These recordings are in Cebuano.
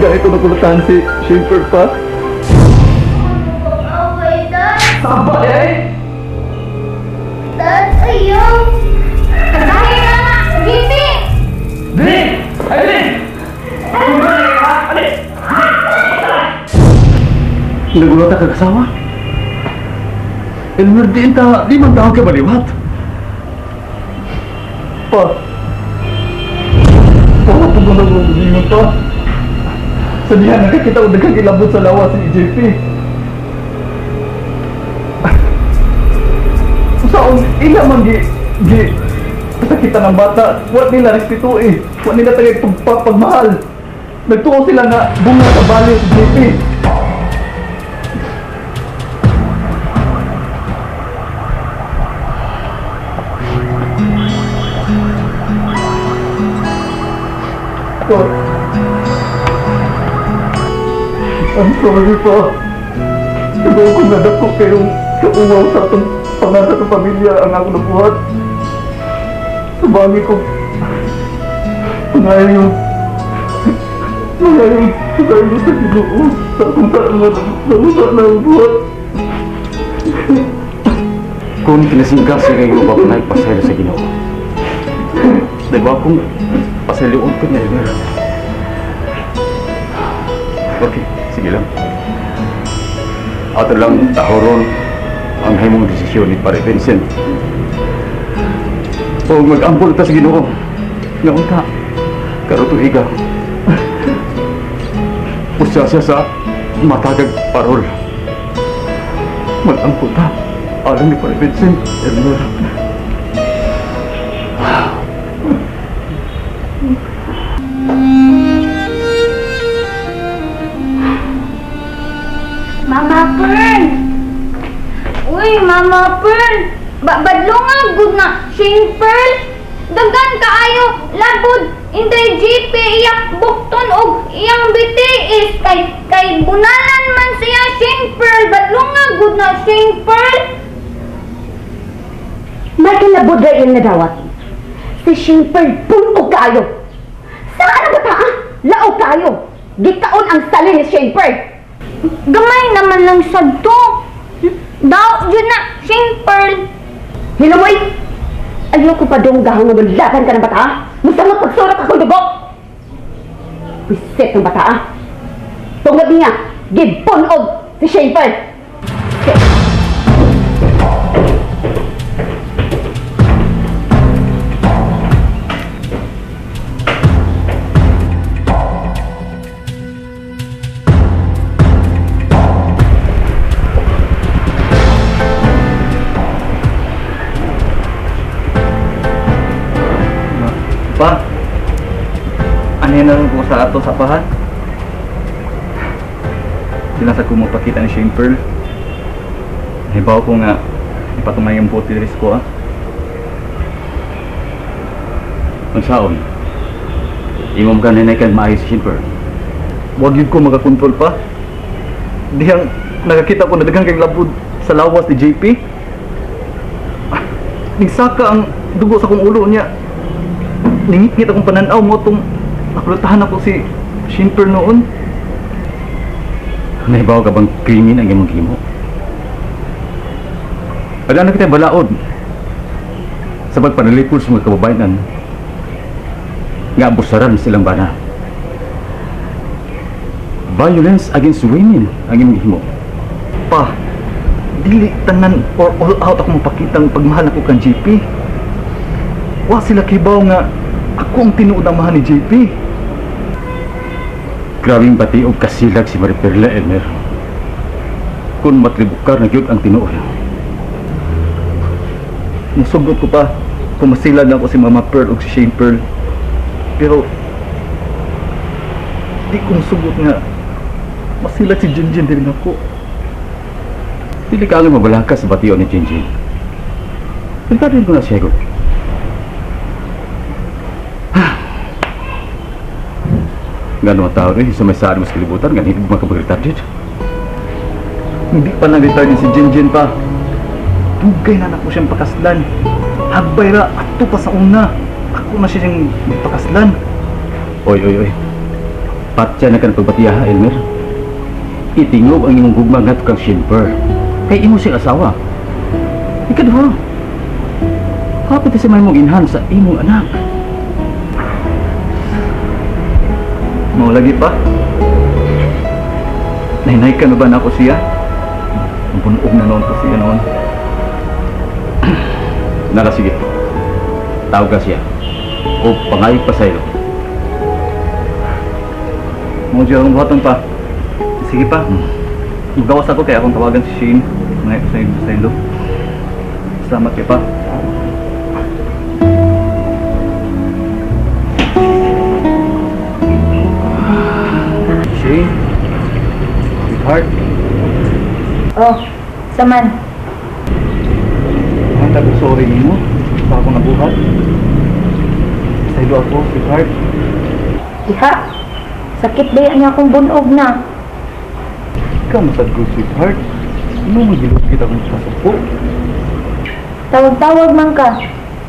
Ganito nakulatahan si Shimper pa. Away, Dad. Saba eh! Dad, ayaw. Dahil na nga, JP! Dili! Ay, dili! Nagulata ka kasawa? Elmer, di inta, di man tao ka baliwat. Pa, pa, pumunta mo ng pa. Sa diyan, nakakita ko daghang ilabot sa lawas si JP. Saon, ila man gi pasakitan ng bata, wa nila respeto eh. Wa nila tagay pagmahal. Nagtuo sila nga bunga sa bali si JP. I'm sorry pa. Ibaw ko nga dako kayong kauwaw sa atong pangalan sa pamilya ang akong nabuhat. Subangi ko pangayong pangayong sa Ginoo sa akong saan nga nausa na ang buhat. Kung kinasingkas siya kayo ba kung nagpasaylo sa Ginoo? Diba kung pasayloon ko niya, Elmer? Okay, sige lang. Ato lang tahoron ang himong desisyon ni Pare Vincent. O mag-ampol ta sa Ginoo. Nga unta, karon tuiga. Usa siya sa matagag parol. Mag-ampol ta. Alam ni Pare Vincent, Elmer. Mama Pearl! Uy, Mama Pearl! Badlo nga, good na. Shane Pearl! Dagan kaayo, labod, inday GP, iyak bukton og iyang BTS. Kay bunalan man siya, Shane Pearl. Badlo nga, good na, Shane Pearl. May kilabod ra iyang nadawat. Si Shane Pearl, puno kaayo. Saan ang bata, ah? Laog kaayo. Gikaon ang salin ni Shane Pearl. Gamay naman lang sa to. Daw, yun na, Shane Pearl. Hinumoy! Ayoko pa dong gahang nga mulaban ka ng bata, ah. Musamot pagsurak akong dugo. Wisit ng bata, ah. Tungod niya, gipunog si Shane Pearl. Pa, ano yan ang ko sa ato sa pahan? Sila sa kumapakita ni Shane Pearl. Hibaw ko nga ipatumay ang buti diri ko, ah. Unsaon? Imo man kanina kay maayo si Shane Pearl. Wag yun ko makakontrol pa. Dihang nakakita ko na daghang kay labod sa lawas ni JP. Nagsaka ang dugo sa akong ulo niya. Ningit-ngit akong pananaw mo itong nakulatahan ako si Shane Pearl noon. Nahibaw ka bang krimen ang imong gihimo? Wala na kita balaod sa pagpanalipol sa mga kababayan nga abusaran silang bana. Violence against women ang imong gihimo. Pa, dili tanan or all out ako mapakitang pagmahal ako kang JP. Wa sila kibaw nga ako ang tinuod ang mahal ni JP. Grabing bati og kasilag si Marie Perla, Elmer. Kung matribukar na gyud ang tinuod. Musugot ko pa kung masilag na ako si Mama Pearl o si Shane Pearl. Pero di ko musugot nga masilag si Jinjin din ako. Dili ka ang mabalaka sa bation ni Jinjin. Pagkarin ko na siya ko. Gano'n ang tao rin, sa may saan mas kalibutan, ganun hindi makapag-retarded. Hindi pa nag-retarded si Jinjin pa. Dugay na nako siyang pakaslan. Hagbay ra, ato pa sa una. Ako na siya siyang pakaslan. Oy, oy, oy. Patya na ka ng pagbatiya, Elmer. Itingob ang imong gugma ngadto kang Shane Pearl. Kay imo siyang asawa. Ikaduha, hapit sa may mong inhan sa imong anak. Mao lagi pa. Nahinay ka na ba na ako siya? Ang punog na noon ko siya noon. Nara, sige. Tawag ka siya. O pangayog pa sa'yo. Mo dyan akong buhaton pa. Sige pa. Magawas ako kaya akong tawagan si Shane. Mga sa ilo. Salamat kay pa. Shane, sweetheart. Oh, saman. Ang tagong sorry nimo sa akong nabuhat. Sa ilo ako, sweetheart. Iha, sakit ba yan akong bunog na? Ikaw masad ko, sweetheart. Ano magilot kita kung kasuko? Tawag-tawag man ka.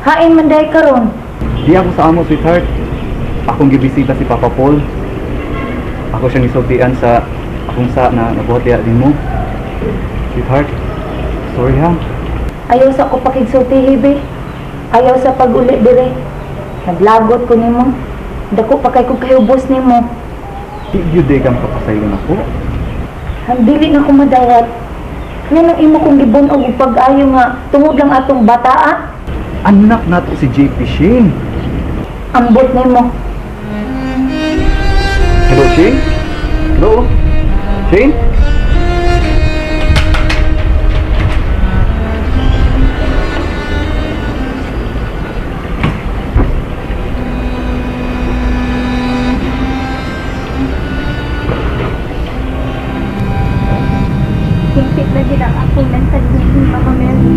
Hain man dahi karon. Di ako sa amo, sweetheart. Akong gibisita si Papa Paul. Ako siyang isultian sa akong sa na nabuhat diha nimo. Sweetheart, sorry ha. Ayaw sa ko pakigsulti, hibi. Ayaw sa pag-uli dire. Naglagot ko nimo. Dako pa kay kong kahubos nimo. Di gyud day kang papasaylon ako. Dili na ko madawat. Nganong imo kong gibunog og pag-ayo nga tungod lang atong bataa? Anak nato si JP Shane. Ambot nimo. Hello, Shane? Hello? Shane? Hingpit na din ang akong mental ni Mama Mary.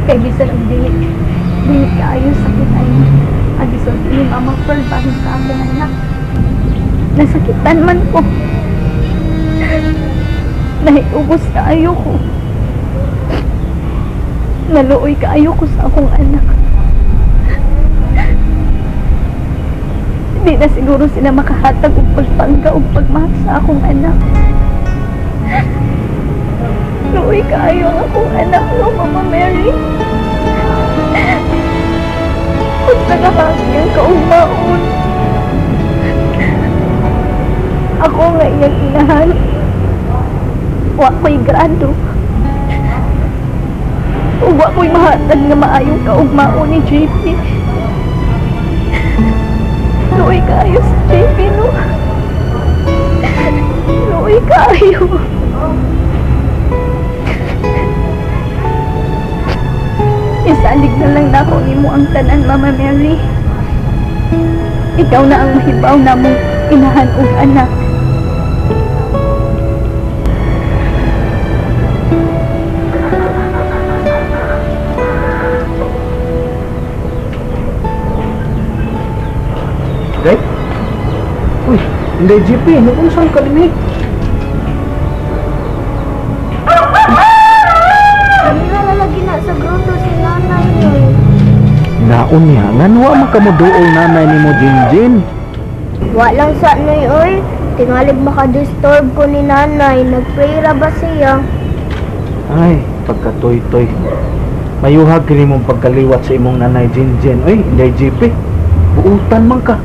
Kay bisan og dili, dili kaayo sakit ay agisulti ni Mama Pearl bahin sa akong anak. Nasakitan man ko. Nahiubos kaayo ko. Naluoy kaayo ko sa akong anak. Hindi na siguro sila makahatag og pagpangga og pagmahal sa akong anak. Luoy kaayo ang akong anak, no, Mama Mary. Kung tagahangin ang kaumaon, ako nga iyang inahan. Wa ko'y grado. Ug wa ko'y mahatag nga maayong kaugmaon ni JP. Luoy kaayo sa JP, no? Luoy kaayo. Isalig na lang nako nimo ang tanan, Mama Mary. Ikaw na ang mahibaw namong inahan og anak. Right? Uy, hindi GP, nag-usang ka din eh. Kanina na lagi na sa grotto si nanay noy. Naon niya, nganwa makamuduol nanay ni mo, Jinjin? Wa lang sa noy, oy. Tingalig makadisturb ko ni nanay. Nagpray ra ba siya? Ay, pagkatoy-toy. Mayuhag kini mong pagkaliwat sa imong nanay, Jinjin. Uy, hindi GP. Buutan man ka.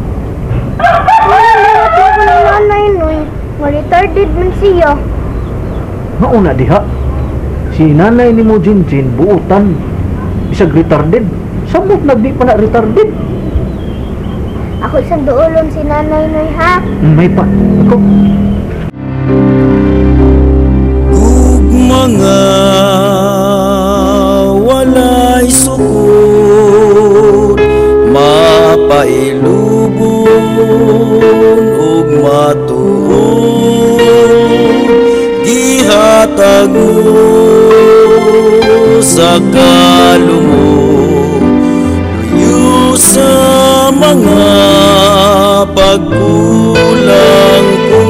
Wala liwat mo ko ni nanay noy. Ma-retarded man siya. Mauna diha. Si nanay ni mo, Jinjin, buutan. Isag retarded. Samot na di pa na retarded. Ako isang duolon si nanay noy, ha? May pa. Ako. Ug mga walay sukod, mapailubon ug matuod, gihatag mo sa kalumok, luyo sa mga pagkulang ko.